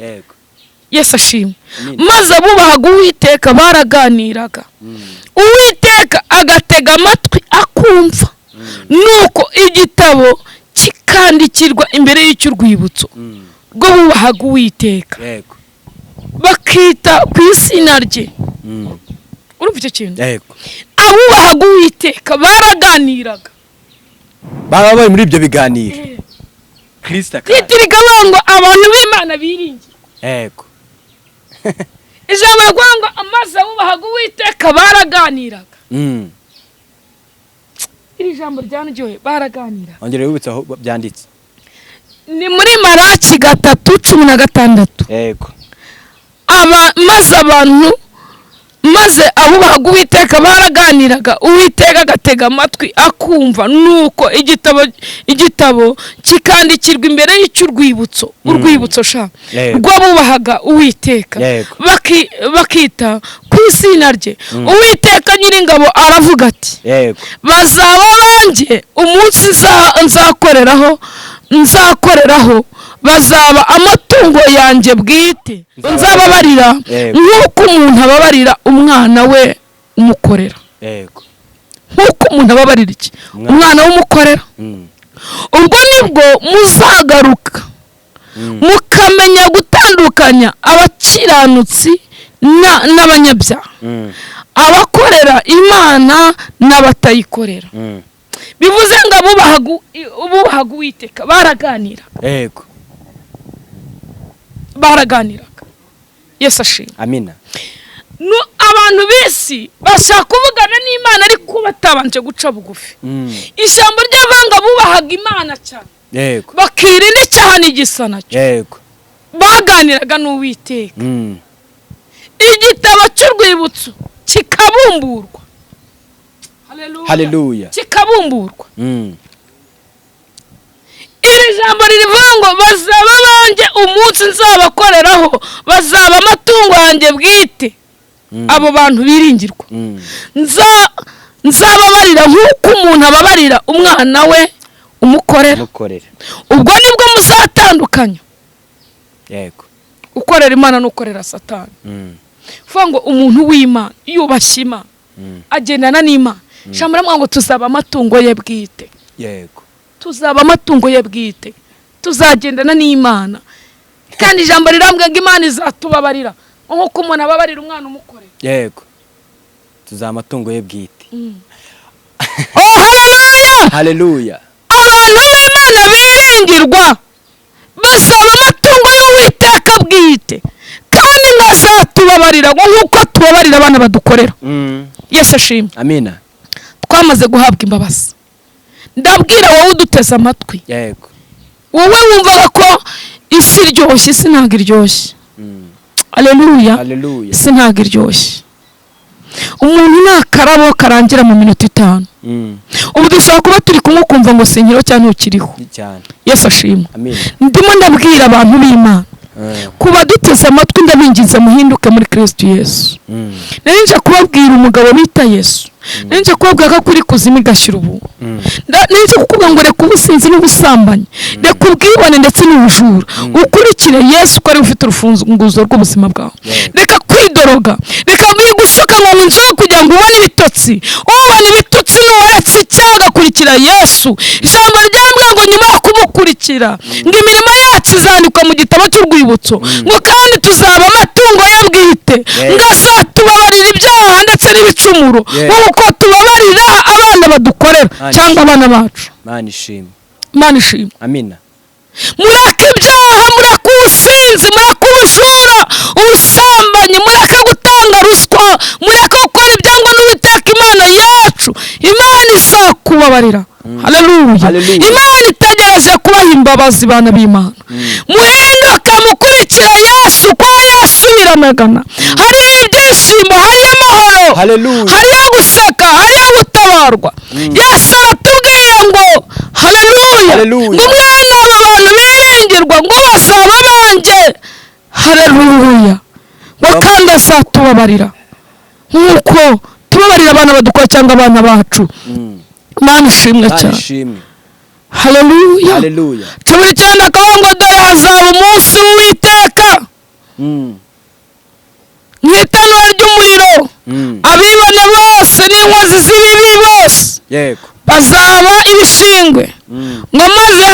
Yesu ashimwe. Amen. Maze abubahaga Uwiteka baraganiraga, Uwiteka agatega amatwi akumva, nuko igitabo kikandikirwa imbere y'icy'urwibutso rwo bubahaga Uwiteka, bakita ku izina rye. Urumva icyo kintu? Yego. Abubahaga Uwiteka baraganiraga. Baba bari muri ibyo biganiro, Kristo akaza. Titiri ikavuga ngo abantu b'Imana biringira. Ijambo rivuga ngo amaze abubahaga Uwiteka baraganiraga. Iri jambo ryanaryohe, baraganiraga. Ongera wibutse aho byanditse. Ni muri Maraki 3:16. Aba maze abantu, maze abubahaga Uwiteka baraganiraga, Uwiteka agatega amatwi akumva, nuko igitabo kikandikirwa imbere y'icy'urwibutso, urwibutso sha, rw'abubahaga Uwiteka, bakita ku izina rye. Uwiteka Nyiringabo aravuga ati: Yego. "Bazaba banjye umunsi nzakoreraho, bazaba amatungo yanjye bwite, nzababarira nk'uko umuntu ababarira umwana we umukorera." Yego. Nk'uko umuntu ababarira iki? Umwana. Umwana w'umukorera. Ubwo nibwo muzagaruka mukamenya gutandukanya abakiranutsi n'abanyabyaha, abakorera Imana n'abatayikorera. Bivuze ngo abubahaga Uwiteka baraganiraga. Yego. Baraganiraga. Yesu ashimwe. Amina. No, abantu b'isi bashaka kuvugana n'Imana ariko batabanje guca bugufi. Ijambo ry'abanga bubahaga Imana cyane, Yego. bakirinda icyaha n'igisa nacyo, Yego. baganiraga n'Uwiteka, igitabo cy'urwibutso kikabumburwa. Haleluya. Kikabumburwa. Iri jambo ririvuga ngo bazaba banjye umunsi nzabakoreraho, bazaba amatungo yanjye bwite. Abo bantu biringirwa, nzababarira nk'uko umuntu ababarira umwana we umukorera. Mukorera. Ubwo nibwo muzatandukanya Yego. ukorera Imana n'ukorera Satani. Kuvuga ngo umuntu w'Imana yubashye Imana, agendana n'Imana. Ijambo rivuga ngo tuzaba amatungo ye bwite. Yego. Tuzaba amatungo ye bwite, tuzagendana n'Imana. Kandi ijambo rirambwira ngo Imana izatubabarira nk'uko umuntu ababarira umwana umukorera. Yego, tuzaba amatungo ye bwite. Oh, haleluya! Haleluya. Abantu b'Imana biringirwa bazaba amatungo y'Uwiteka bwite, kandi ngazatubabarira ngo nk'uko tubabarira abana badukorera. Yesu ashimwe. Amina. Twamaze guhabwa imbabazi. Ndabwira wowe uduteze amatwi, Yego. wowe wumvaga ko isi iryoshye, isi ntabwo iryoshye. Aleluya. Haleluya. Isi ntabwo iryoshye. Umuntu ni akarabo karangira mu minota 5. Ubu dushobora kuba turi kumwe ukumva ngo sinkiriho cyangwa ntukiriho. Cyane. Yesu ashimwe. Amina. Ndimo ndabwira abantu b'Imana, kuba duteze amatwi, ndabinginze muhinduke muri Kristo Yesu. Nari nje kubabwira umugabo bita Yesu. Nari nje kubabwira ko kuri kuzimu igashyira ubu. Nari nje kukubwira ngo reka ubusinzi n'ubusambanyi, reka ubwibone ndetse n'ubujura, ukurikire Yesu ko ari we ufite urufunguzo rw'ubuzima bwawe. Reka kwidoroga, reka bigushuka ngo mu nzoga kugira ngo ubone ibitotsi. Ubona ibitotsi n'uwaretse icyaha agakurikira Yesu. Ijambo ryambwira ngo nyuma yo kumukurikira, ngo imirimo yacu izandikwa mu gitabo cy'urwibutso, ngo kandi tuzaba amatungo ye bwite, ngo azatubabarira ibyaha ndetse n'ibicumuro, nk'uko tubabarira abana badukorera cyangwa abana bacu. Mana ishimwe. Imana ishimwe. Amina. Mureke ibyaha, mureke ubusinzi, mureke ubujura, ubusambanyi, mureke gutanga ruswa, mureke gukora ibyangwa n'Uwiteka Imana yacu. Imana izakubabarira. Haleluya. Haleluya. Imana itegereje kubaha imbabazi, bana b'Imana. Muhinduke mukurikire Yesu, kwa Yesu biramagana. Hariho ibyishimo, hariho amahoro, Haleluya. hariho guseka, hariho gutabarwa. Yesu aratubwiye ngo haleluya, Haleluya. ngo mwana aba bantu biringirwa ngo bazaba banjye. Haleluya. Ngo kandi azatubabarira nk'uko tubabarira abana badukora cyangwa abana bacu. Imana ishimwe Mana cyane. ishimwe. Haleluya. Haleluya. 19 akavuga ngo dore hazaba umunsi w'Uwiteka nk'itanura ry'umuriro, abibone bose n'inkozi z'ibibi bose Yego. bazaba ibishingwe, ngo maze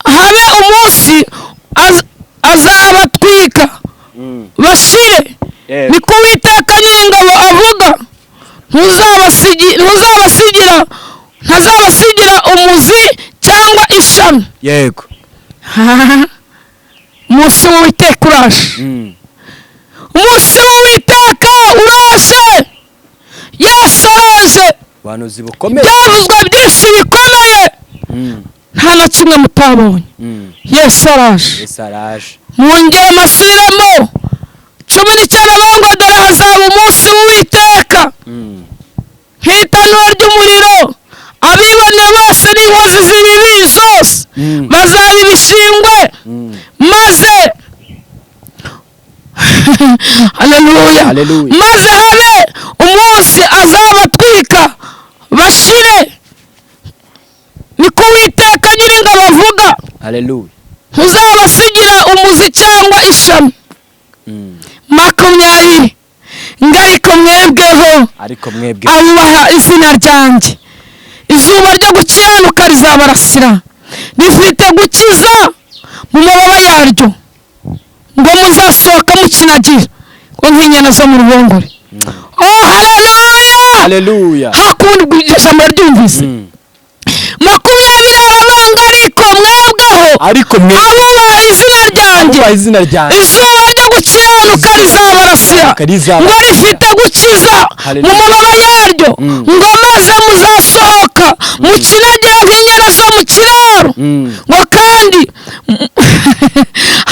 habe umunsi azabatwika bashire. Yego. Niko Uwiteka Nyiringabo avuga. Ntazabasigira umuzi cyangwa ishami. Yego. Umunsi w'Uwiteka uraje. Umunsi w'Uwiteka uraje. Yesu araje. Ubuhanuzi bukomeye. Byavuzwe byinshi bikomeye, nta na kimwe mutabonye. Yesu araje. Yesu araje. Mwongere amasubiremo 19 ngo dore hazaba umunsi w'Uwiteka nk'itanura ry'umuriro, abibone bose n'inkozi z'ibibi zose bazaba ibishingwe, maze Haleluya. Haleluya. Maze habe umunsi azabatwika bashire, niko Uwiteka Nyiringabo avuga. Haleluya. Ntuzabasigira umuzi cyangwa ishami. 20 ngo: ariko mwebweho, Ariko mwebwe, abubaha izina ryanjye, izuba ryo gukiranuka rizabarasira rifite gukiza mu mababa yaryo, ngo muzasohoka mukinagira ngo nk'inyana zo mu ruhongore. Oh, haleluya! Haleluya. Hakundi iryo jambo ryumvise. 20 arabanga: ariko mwebweho, Ariko mwe, abubaha izina ryanjye, abubaha izina ryanjye, izuba ryo gukiranuka rizabarasira Rizabarasira. ngo rifite gukiza mu Haleluya. mababa yaryo, ngo maze muzasohoka mukinagira nk'inyana zo mu kiraro, ngo kandi,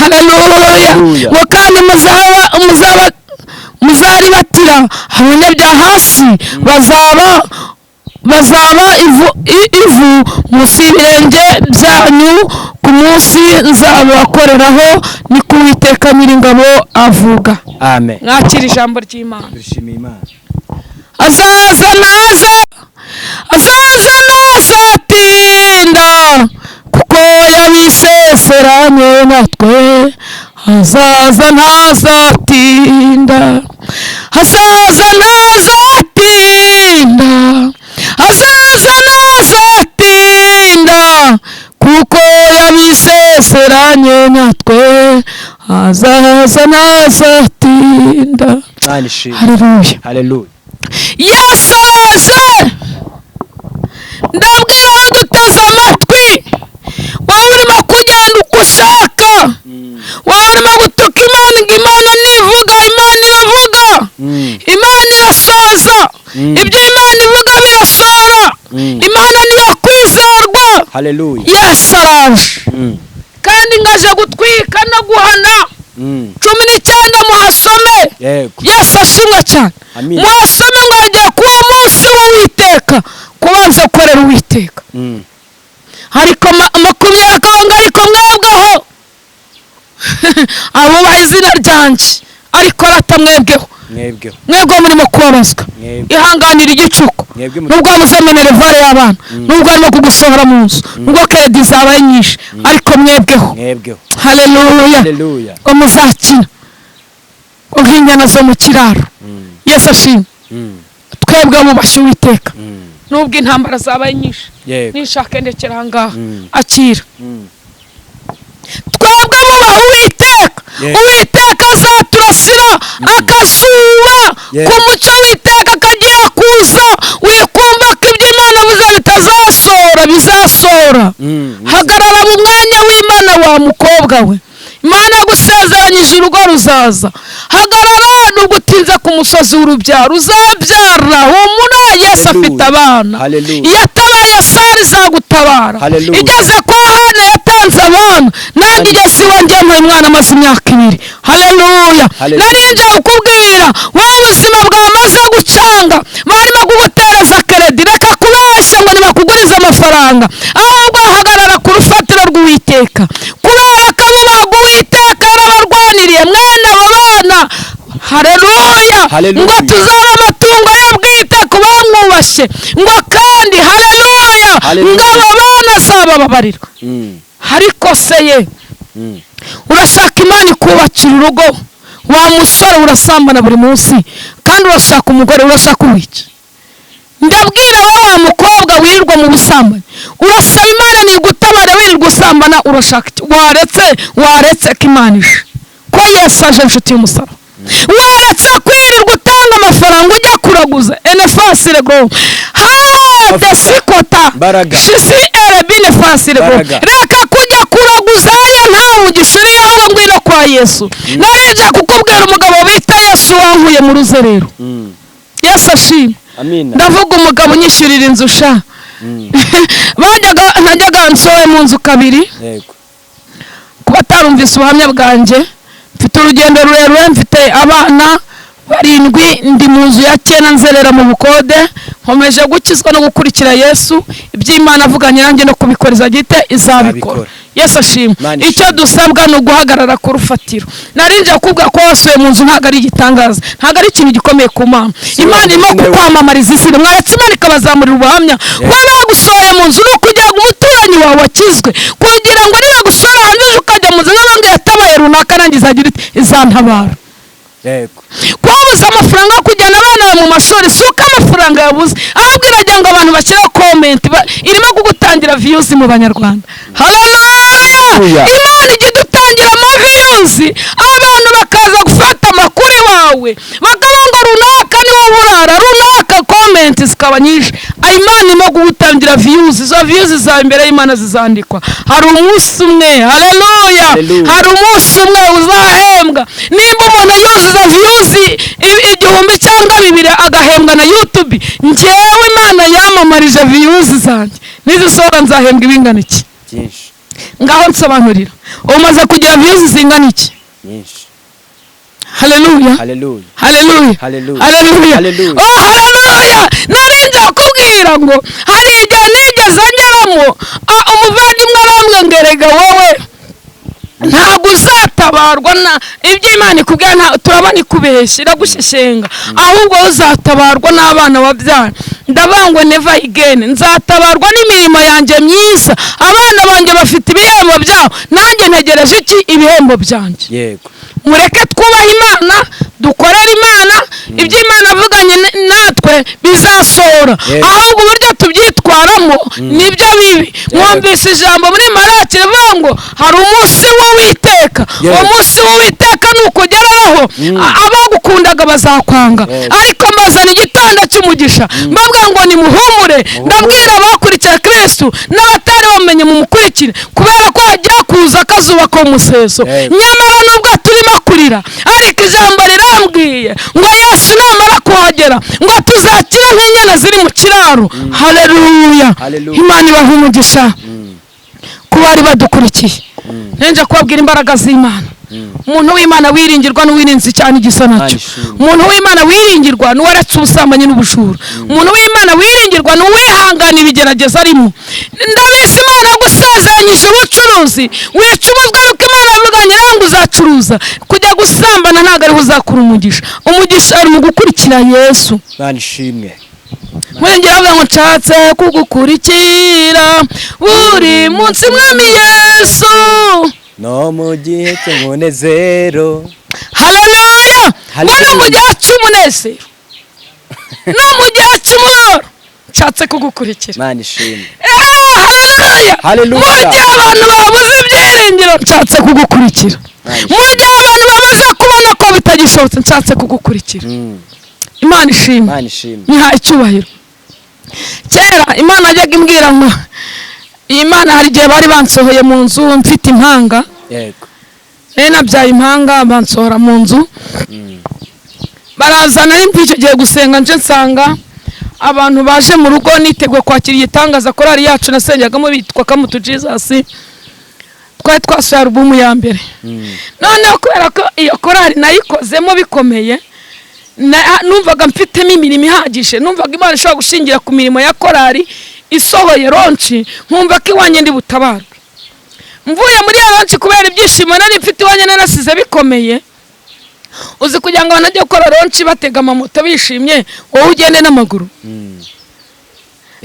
haleluya, Haleluya. ngo kandi muzaribatira abanyabyaha hasi, bazaba ivu munsi y'ibirenge byanyu ku munsi nzabakoreraho, ni ku Uwiteka Nyiringabo avuga. Amen. Mwakira ijambo ry'Imana. Dushimiye Imana. Azaza naza, azaza ntazatinda, kuko yabiseseranye natwe. Azaza ntazatinda, azaza ntazatinda, azaza ntazatinda, kuko yabiseseranye natwe. Azaza ntazatinda. Imana ishimwe. Haleluya. Haleluya. Yesu araje. Ndabwira abaduteze amatwi, wowe urimo kugenda uko ushaka, wowe urimo gutuka Imana ngo Imana ntivuga, Imana iravuga. Imana irasoza. Ibyo Imana ivuga birasohora. Imana niyo kwizerwa. Haleluya. Yesu araje, kandi ngaje gutwika no guhana. 19 muhasome. Yesu ashimwe cyane. Amina. Muhasome ngo hagiye kuba umunsi w'Uwiteka kubanza gukorera Uwiteka. Ariko 20 akabanga: ariko mwebweho abubaha izina ryanjye, ariko rata mwebweho, Mwebweho, mwebwe murimo kubabazwa, Mwebwe. ihanganira igicuku. Mwebwe Nubwo wabuze minerval y'abana, nubwo arimo kugusohora mu nzu, nubwo crédit zabaye nyinshi, ariko mwebweho, Mwebweho. Haleluya, Haleluya. ngo muzakina ngo nk'inyana zo mu kiraro. Yesu ashimwe. Twebwe bubashye Uwiteka, nubwo intambara zabaye nyinshi, nishake ndekera ahangaha. Akira. Twebwe bubaha Uwiteka, Uwiteka azaturasira akazuba ku mucyo w'iteka kagiye kuza. Wikumva ko ibyo Imana avuze bitazasohora, bizasohora. Hagarara mu mwanya w'Imana, wa mukobwa we. Imana yagusezeranyije urugo ruzaza. Hagarara nubwo utinze ku musozi w'urubyaro, uzabyara. Humura, Yesu Hallelujah. afite abana. Hallelujah. Yatabaye Sara, izagutabara. Hallelujah. Igeze kwa Hana yatanze abana, nanjye igeze iwanjye yampaye umwana amaze imyaka 2. Haleluya. Hallelujah. Nari nje kukubwira, wowe ubuzima bwamaze gucanga, barimo kugutereza crédit, reka kubeshya ngo ntibakugurize amafaranga, ahubwo hagarara ku rufatiro rw'Uwiteka, kubera ko abubaga Uwiteka yarabarwaniriye mwene abo bana. Haleluya. Haleluya. Ngo tuzaba amatungo ye bwite ku bamwubashye, ngo kandi, haleluya, Haleluya. ngo abo bana azabababarira. Ariko se ye, urashaka Imana ikubakira urugo, wa musore urasambana buri munsi, kandi urashaka umugore, urashaka uwica. Ndabwira wowe wa mukobwa wirirwa mu busambanyi, urasaba Imana nigutabare wirirwa usambana, urashaka iki? Waretse, waretse ko Imana ije, ko Yesu aje, inshuti y'umusaraba. Waretse kwirirwa utanga amafaranga ujya kuraguza enefasire go ha desikota Mbaraga. shisi erebine fasire go. Mbaraga. Reka kujya kuraguza hariya, nta mugisha uriyo, ahubwo ngwino kwa Yesu. Narinje kukubwira umugabo bita Yesu wankuye mu ruzerero. Yesu ashimwe. Amina. Ndavuga umugabo unyishyurira inzu sha. Bajyaga najyaga nsohoye mu nzu kabiri. Kuba atarumvise ubuhamya bwanjye, mfite urugendo rurerure, mfite abana barindwi, ndi mu nzu ya cyenda, nzerera mu bukode. Nkomeje gukizwa no gukurikira Yesu. Iby'Imana avuganye nanjye no kubikoreza gite izabikora. Izabikora. Yesu ashimwe. Imana Icyo ishimwe. dusabwa ni uguhagarara ku rufatiro. Narinje kukubwira ko wasuye mu nzu ntabwo ari igitangaza, ntabwo ari ikintu gikomeye ku Mana. Imana irimo Nawe. kukwamamariza izina. Mwaretse Imana ikabazamurira ubuhamya. Kuba bagusohoye mu nzu ni ukugira ngo umuturanyi wawe akizwe, kugira ngo nibagusohora hanze ejo ukajya mu nzu n'abandi yatabaye runaka, nanjye izagira iti izantabara. Kubabuza amafaranga yo kujyana abana bawe mu mashuri si uko amafaranga yabuze, ahubwo iragira ngo abantu bashyiraho comment, irimo kugutangira views mu Banyarwanda. Haleluya! Haleluya. Imana ijya idutangira ama views, abantu bakaza gufata amakuru iwawe, bakavuga ngo runaka niwo burara runaka, comment zikaba nyinshi. Imana irimo kugutangira views. Izo views zawe imbere y'Imana zizandikwa. Hari umunsi umwe, haleluya, Haleluya. hari umunsi umwe uzahembwa. Nimba umuntu yuzuza views 1000 cyangwa 2000 agahembwa na YouTube, njyewe Imana yamamarije views zanjye nizisohora nzahembwa ibingana iki? Byinshi. Ngaho nsobanurira, umaze kugira views zingana iki? Nyinshi. Haleluya! Haleluya! Haleluya! Haleluya. Haleluya! Haleluya. Oh, haleluya! Narinje kukubwira ngo hari igihe nigeze ngeramo, umuvandimwe arambwira ngo erega wowe ntabwo uzatabarwa na ibyo Imana ikubwira, turabona ikubeshya, iragushyeshyenga, ahubwo wowe uzatabarwa n'abana wabyara. Ndavuga ngo never again, nzatabarwa n'imirimo yanjye myiza. Abana banjye bafite ibihembo byabo, nanjye ntegereje iki? Ibihembo byanjye. Mureke twubahe Imana, dukorere Imana. Ibyo Imana avuganye natwe bizasohora. Ahubwo uburyo tubyitwaramo nibyo bibi. Mwumvise ijambo muri Maraki rivuga ngo hari umunsi w'Uwiteka. Uwo munsi w'Uwiteka nukugeraho, abagukundaga bazakwanga. Ariko mbazana igitondo cy'umugisha, mbabwira ngo nimuhumure. Ndabwira abakurikira Kristu n'abatari bamenye, mumukurikire, kubera ko hagiye kuza akazuba ko museso. Nyamara nubwo turimo kurira, ariko ijambo rirambwiye ngo Yesu namara kuhagera ngo tuzakira nk'inyana ziri mu kiraro. Haleluya! Haleluya. Imana ibaha umugisha ku bari badukurikiye. Nenje kubabwira imbaraga z'Imana. Umuntu w'Imana wiringirwa n'uwirinze cyane igisa nacyo. Ishimwe. Umuntu w'Imana wiringirwa n'uwaretse ubusambanyi n'ubujura. Umuntu w'Imana wiringirwa n'uwihangana ibigeragezo arimo. Ndabizi, Imana gusezeranyije ubucuruzi, wicumuzwa nuko Imana yavuganye nawe ngo uzacuruza. Kujya gusambana ntabwo ariho uzakura umugisha. Umugisha ari mu gukurikira Yesu. Imana ishimwe. Murengera avuga ngo nshatse kugukurikira buri munsi, Mwami Yesu, no mu gihe cy'umunezero. Haleluya! Ngo no mu Haleluya. gihe cy'umunezero no mu gihe cy'umubabaro nshatse kugukurikira. Imana ishimwe. Haleluya! Haleluya. Mu gihe abantu babuze ibyiringiro nshatse kugukurikira. Mu gihe abantu bamaze kubona ko bitagishobotse nshatse kugukurikira. Imana ishimwe. Imana ishimwe. Nyiha icyubahiro. Kera Imana yajyaga imbwira ngo iyi Mana, hari igihe bari bansohoye mu nzu mfite impanga. Nari nabyaye impanga, bansohora mu nzu, barazana. Nari mvuye icyo gihe gusenga, nje nsanga abantu baje mu rugo, niteguye kwakira igitangaza. Korali yacu nasengagamo bitwa Come to Jesus, twari twasuye alubumu ya mbere. Noneho kubera ko iyo korali nayikozemo bikomeye, numvaga mfitemo imirimo ihagije, numvaga Imana ishobora gushingira ku mirimo ya korali isohoye launch, nkumva ko iwanjye ndi butabarwe. Mvuye muri iyo launch, kubera ibyishimo nari mfite iwanjye narasize bikomeye, uzi kugira ngo abantu bajye gukora launch batega amamoto bishimye, wowe ugende n'amaguru.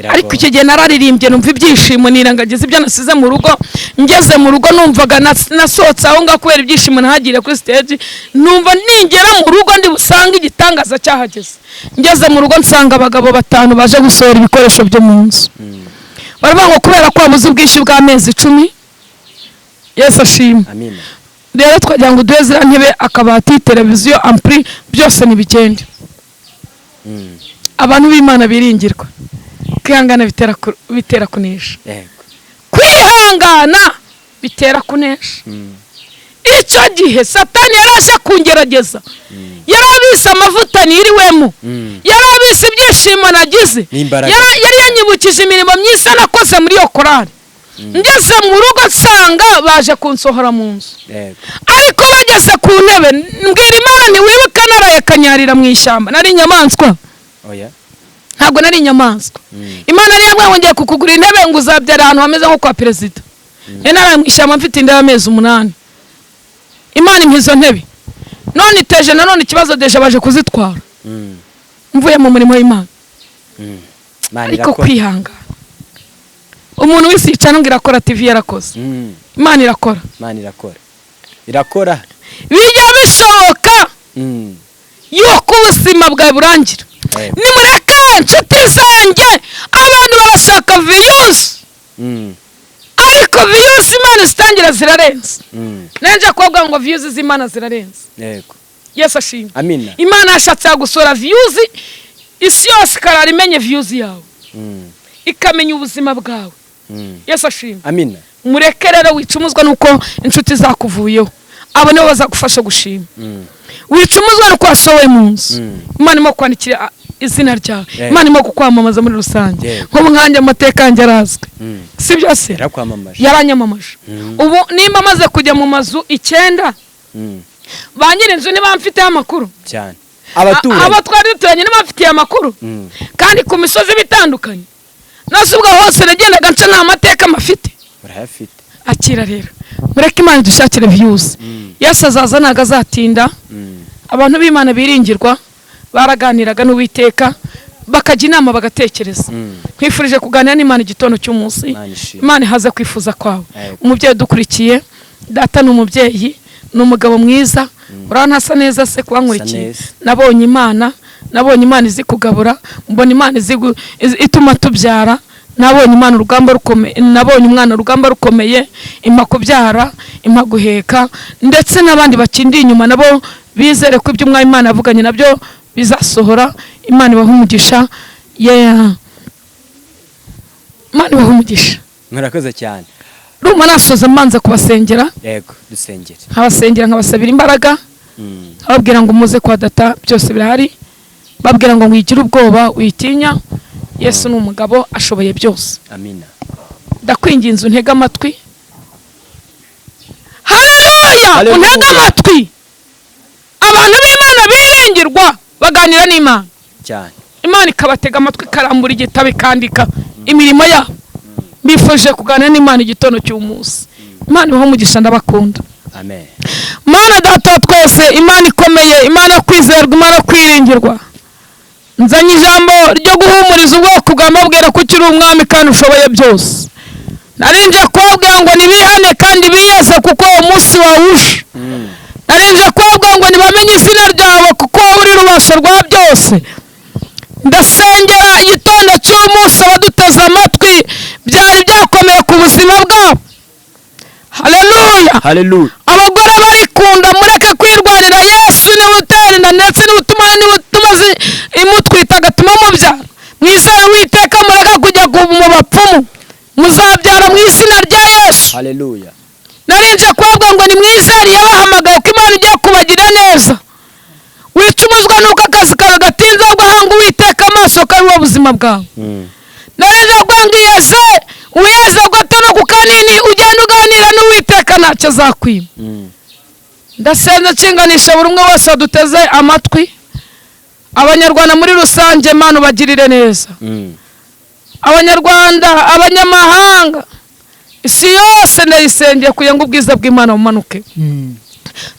Ariko icyo gihe nararirimbye, numva ibyishimo, nirengagiza ibyo nasize mu rugo. Ngeze mu rugo numvaga nasohotse aho ngaho kubera ibyishimo nahagiriye kuri stage, numva ningera mu rugo ndi busange igitangaza cyahageze. Ngeze mu rugo nsanga abagabo batanu baje gusohora ibikoresho byo mu nzu. Baravuga ngo kubera ko wabuze ubwishyu bw'amezi 10, Yesu ashimwe, Amina. rero twagira ngo uduhe ziriya ntebe, akabati, televiziyo, ampli, byose ntibigende. Abantu b'Imana biringirwa, kwihangana bitera kunesha. Kwihangana bitera kunesha. Icyo gihe Satani yari aje kungerageza, yari abizi amavuta niriwemo, yari abizi ibyishimo nagize. N'imbaraga. Yari yanyibukije imirimo myiza nakoze muri iyo korali. Ngeze mu rugo nsanga baje kunsohora mu nzu. Ariko bageze ku ntebe, mbwira Imana ntiwibuka naraye kanyarira mu ishyamba, nari inyamaswa. Oya. Ntabwo nari inyamaswa. Imana niyo yambwiye ngo ngiye kukugura intebe, ngo uzabyara ahantu hameze nko kwa perezida. Nari naraye mu ishyamba mfite inda y'amezi 8. Imana impa izo ntebe, none iteje nanone ikibazo, déjà baje kuzitwara mvuye mu murimo w'Imana. Imana Ariko irakora. kwihangana, umuntu wese yicara ngo Irakora TV yarakoze. Imana irakora. Imana irakora, irakora. Bijya bishoboka yuko ubuzima bwawe burangira. Nimureke, inshuti zanjye, abantu barashaka views, ariko views Imana zitangira zirarenze. Nanjye kubabwira ngo views z'Imana zirarenze. Yesu ashimwe. Amina. Imana yashatse yagusora views, isi yose ikarara imenye views yawe, ikamenya ubuzima bwawe. Yesu ashimwe. Amina. Mureke rero wicumuzwa nuko inshuti zakuvuyeho, abo nibo bazagufasha gushima. Wicumuzwa nuko wasohowe mu nzu. Imana irimo kwandikira izina ryawe. Imana irimo kukwamamaza muri rusange. Nk'ubu nkanjye amateka yanjye arazwi, si byo se? Yarakwamamaje. Yaranyamamaje. Ubu nimba amaze kujya mu mazu 9, ba nyir'inzu niba mfiteho amakuru. Cyane, abaturanyi. Abo twari duturanye niba mfitiye amakuru. Kandi ku misozi iba itandukanye, nase ubwo hose nagendaga nca nta mateka mafite. Urayafite. Akira rero, mureke Imana idushakire views. Yesu azaza, ntabwo azatinda. Abantu b'Imana biringirwa baraganiraga n'Uwiteka, bakajya inama, bagatekereza. Nkwifurije kuganira n'Imana igitondo cy'umunsi. Imana ishimwe. Imana ihaze kwifuza kwawe. Yego. Umubyeyi udukurikiye, data ni umubyeyi, ni umugabo mwiza. Urabona asa neza se kuba nkurikiye? Neza. Nabonye Imana, nabonye Imana izi kugabura, mbona Imana izi ituma tubyara. Nabonye Imana urugamba rukomeye, nabonye umwana urugamba rukomeye, impa kubyara, impa guheka, ndetse n'abandi bakindi inyuma nabo bizere ko ibyo Umwami Imana yavuganye nabyo bizasohora. Imana ibahe umugisha. Yeah. Imana ibahe umugisha. Murakoze cyane. Ruma nasoza mbanza kubasengera. Yego, dusengere. Nkabasengera, nkabasabira imbaraga, nkababwira ngo muze kwa data, byose birahari. Babwira ngo wigire ubwoba, witinya, Yesu ni umugabo, ashoboye byose. Amina. Ndakwinginze untege amatwi. Haleluya! Haleluya. Untege amatwi. Abantu b'Imana biringirwa baganira n'Imana, Cyane. Imana ikabatega amatwi, ikarambura igitabo, ikandika imirimo yabo. Mbifuje kuganira n'Imana igitondo cy'umunsi. Imana ibahe umugisha, ndabakunda. Amen. Mana Data wa twese, Imana ikomeye, Imana yo kwizerwa, Imana yo kwiringirwa, nzanye ijambo ryo guhumuriza ubwoko bwawe, mbabwira ko ukiri umwami kandi ushoboye byose. Narinje kubabwira ngo nibihane kandi biyeze, kuko uwo munsi wawuje. Narinje kubabwira ngo nibamenye izina ryawe, kuko wowe uri rubasha rwa byose. Ndasengera igitondo cy'umunsi abaduteze amatwi, byari byakomeye ku buzima bwabo. Haleluya! Haleluya. Abagore barikunda, mureke kwirwanira. Yesu niwe utera inda, ndetse niwe utuma, niwe utuma imutwita agatuma mubyara. Mwizere Uwiteka, mureke kujya mu bapfumu, muzabyara mu izina rya Yesu. Haleluya. Narinje kubabwira ngo nimwizere yabahamagaye, ko Imana igiye kubagira neza. Wicumuzwa nuko akazi kawe gatinze, ahubwo hanga Uwiteka amaso, ko ari wowe buzima bwawe. Narinje kubabwira ngo iyeze, wiyeze gato no ku kanini, ugenda uganira n'Uwiteka, ntacyo azakwima. Ndasenze nshinganisha buri umwe wese waduteze amatwi, Abanyarwanda muri rusange, Mana ubagirire neza. Abanyarwanda, abanyamahanga, isi yose ndayisengeye kugira ngo ubwiza bw'Imana bumanuke.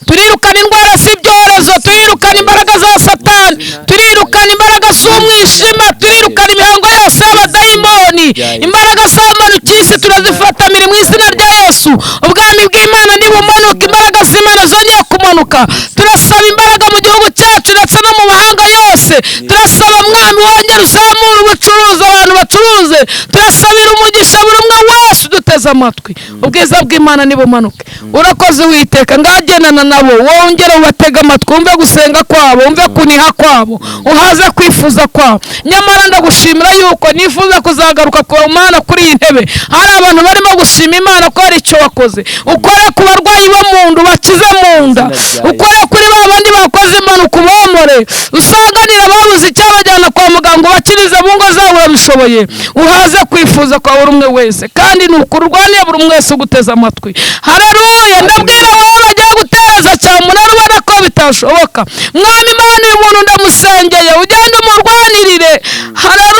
Turirukana indwara z'ibyorezo, turirukana imbaraga za Satani, turirukana imbaraga z'umwijima, turirukana imihango yose y'abadayimoni. Imbaraga z'amanukiye isi turazifatamira mu izina rya Yesu. Ubwami bw'Imana nibumanuka, imbaraga z'Imana zongeye kumanuka. Turasaba imbaraga mu gihugu cyacu ndetse no mu mahanga yose. Turasaba, Mwami, wongere uzamure ubucuruzi, abantu bacuruze. Turasabira umugisha buri umwe wese uduteze amatwi, ubwiza bw'Imana nibumanuke. Urakoze Witeka, ngagendana nabo, wongere ubatege amatwi, wumve gusenga kwabo, wumve kuniha kwabo, uhaze kwifuza kwabo. Nyamara ndagushimira yuko nifuza kuzagaruka ku Mana kuri iyi ntebe hari abantu barimo gushima Imana ko hari icyo wakoze. Ukore ku barwayi bo mu nda, ubakize mu nda. Ukore kuri ba bandi bakoze impanuka, ubomore. Usanganire ababuze icyabajyana kwa muganga, ubakirize mu ngo zabo, urabishoboye. Uhaze kwifuza kwa buri umwe wese, kandi ni ukuri urwaniye buri umwe wese uguteze amatwi. Haleluya! Ndabwira wowe bagiye gutereza cyamunara, ubona ko bitashoboka, Mwami Imana, uyu muntu ndamusengeye, ugende umurwanirire. Haleluya!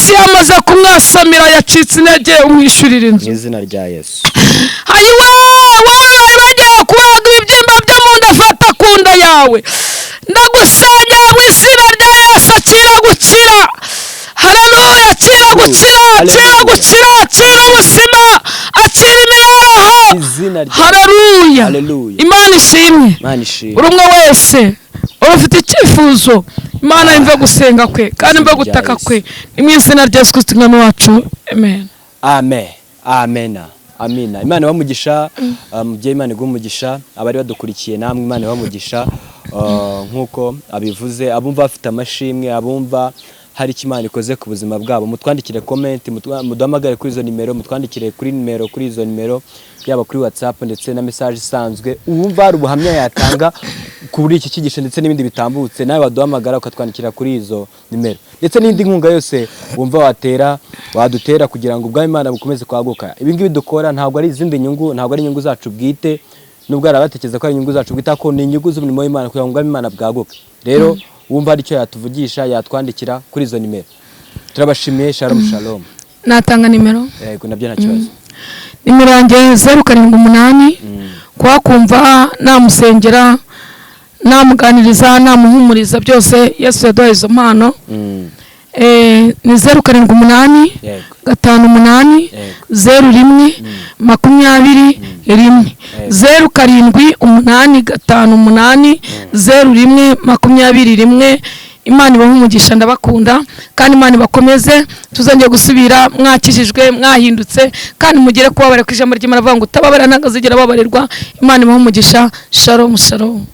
Isi yamaze kumwasamira, yacitse intege, umwishyurira inzu. Mu izina rya Yesu. Ayiwe, wowe bari bagiye kubaga ibibyimba byo mu nda, fata ku nda yawe. Ndagusengera mu izina rya Yesu, akira gukira. Haleluya, akira gukira, akira gukira, akira ubuzima, akira imibereho. Izina rya Haleluya. Haleluya. Imana ishimwe. Imana ishimwe. Buri umwe wese ufite icyifuzo, Imana yumve gusenga kwe kandi yumve Izina rya gutaka Yesu. kwe. Ni mu izina rya Yesu Kristo Umwami wacu, amen. Amen, amena, amina. Imana ibahe umugisha, mubyeyi, Imana iguhe umugisha. Abari badukurikiye namwe, Imana ibahe umugisha. Nk'uko abivuze, abumva bafite amashimwe, abumva hari icyo Imana ikoze ku buzima bwabo, mutwandikire comment, muduhamagare kuri izo nimero, mutwandikire kuri nimero, kuri izo nimero, yaba kuri WhatsApp ndetse na message isanzwe. Uwumva hari ubuhamya yatanga kuri iki cyigisho ndetse n'ibindi bitambutse, nawe waduhamagara ukatwandikira kuri izo nimero, ndetse n'indi nkunga yose wumva watera, wadutera kugira ngo ubwami Imana bukomeze kwaguka. Ibi ngibi dukora ntabwo ari izindi nyungu, ntabwo ari inyungu zacu bwite, nubwo hari abatekereza ko ari inyungu zacu bwite, ariko ni inyungu z'umurimo w'Imana kugira ngo ubwami Imana bwaguke. Rero wumva hari icyo yatuvugisha, yatwandikira kuri izo nimero. Turabashimiye. Shalom, shalom. Natanga nimero? Yego, nabyo nta kibazo. Nimero yanjye 078, kuhakumva namusengera, namuganiriza, namuhumuriza, byose Yesu yaduhaye izo mpano. Ni 078 58 01 21. 0785810121. Imana ibahe umugisha, ndabakunda kandi Imana ibakomeze. Tuzongeye gusubira mwakijijwe, mwahindutse, kandi mugere kubabara ku ijambo ry'Imana avuga ngo utababara ntabwo azigera ababarirwa. Imana ibahe umugisha. Shalom, shalom.